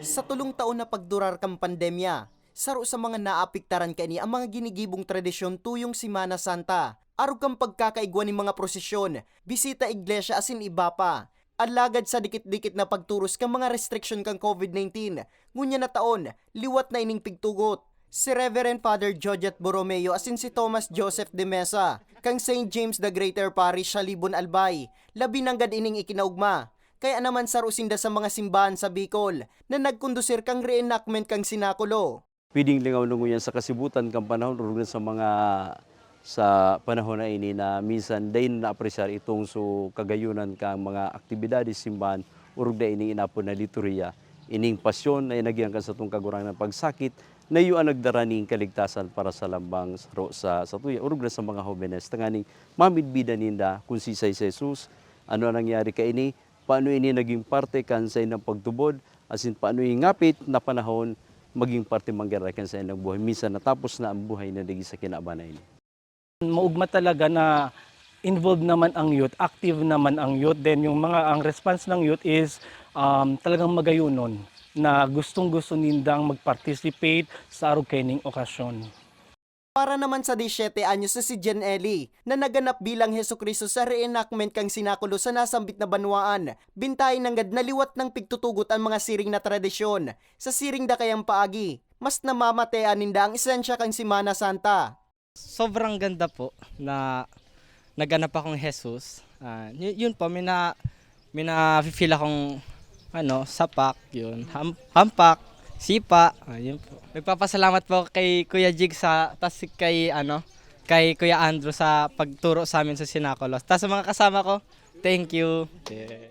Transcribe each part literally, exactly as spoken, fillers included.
Sa tulong taon na pagdurar kan pandemya, saro sa mga naapektaran kaini ang mga ginigibong tradisyon tuyong Semana Santa, arog kan pagkakaigwa nin mga prosesyon, bisita iglesia asin iba pa. Alagad sa dikit-dikit na pagturos kan mga restriksyon kan COVID nineteen, ngunyan na taon, liwat na ining pigtugot. Si Reverend Father Georgette Borromeo asin si Thomas Joseph de Mesa, kan Saint James the Greater Parish sa Libon, Albay, labi nanggad ining ikinaogma. Kaya naman saro sinda sa mga simbahan sa Bicol na nagkondusir kan reenactment kan sinakulo. Pwedeng lingaw na ngunyan sa kasibutan kan panahon, orog na sa mga, sa panahon na ini na minsan dai na naapresyar itong so kagayunan kan mga aktibidades simbahan, orog na ini inapod na liturhiya. Ining pasyon na inagihan kan satong Kagurangnan pagsakit, na iyo an nagdara nin kaligtasan para sa lambang saro sa satuya, orog na sa mga hobenes, tanganing mamidbidan ninda kun siisay si Jesus, ano an nangyari kaini, paano ini naging parte kan saindang pagtubod, asin paano ini ngapit na panahon maging parte man giraray kan saindang buhay, minsan natapos na an buhay na digdi sa kinaban na ini. Maugma talaga na involved naman ang youth, active naman ang youth. Then yung mga, ang response ng youth is, um, talagang magayunon na gustong-gusto nindang mag-participate sa arog kaining okasyon. Para naman sa disiyete anyos na si Jen Eli, na naganap bilang Jesu-Cristo sa reenactment kan sinakulo sa nasambit na banwaan, bintahe nanggad na liwat nang pigtutugot an mga siring na tradisyon. Sa siring dakayang paagi, mas namamatean ninda ang esensya kan Semana Santa. Sobrang ganda po na naganap akong Jesus. Ah, yu-, yun po, may na-, may nafe-feel akong, ano, sapak, yun. Ham-, hampak, sipa, ah, yun po. Nagpapasalamat po kay Kuya Jig sa, tas kay, ano, kay Kuya Andrew sa pagturo sa amin sa sinakulo. Tas sa mga kasama ko, thank you. Yeah.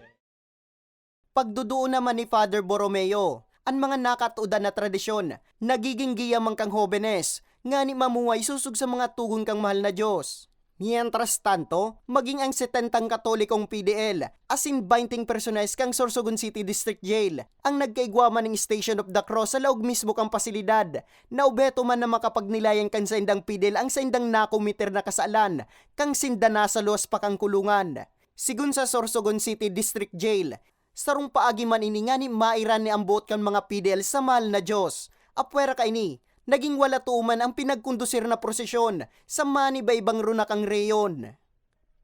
Pagduduon naman ni Father Borromeo, an mga nakatudan na tradisyon nagigin giya man kan hobenes, ngani mamuhay sosog sa mga togon kan mahal na Dios. Mientras tanto, maging ang setentang Katolikong P D L asin bainting personahes kan Sorsogon City District Jail ang nagkaigwa man nin Station of the Cross sa laog mismo kan pasilidad, na obheto man na makapagnilayan kan saindang P D L ang saindang nakometer na kasalan kan sinda nasa luwas pa kan kulungan. Sigon sa Sorsogon City District Jail, sarong paagi man ini ngani mairan ni ang boot kan mga P D L sa mahal na Dios. Apwera kaini, naging wala too man ang pinagkondusir na prosesyon sa manibaybang runa kan rehiyon.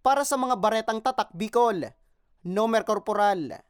Para sa mga Baretang Tatak Bicol, Nomer Corporal.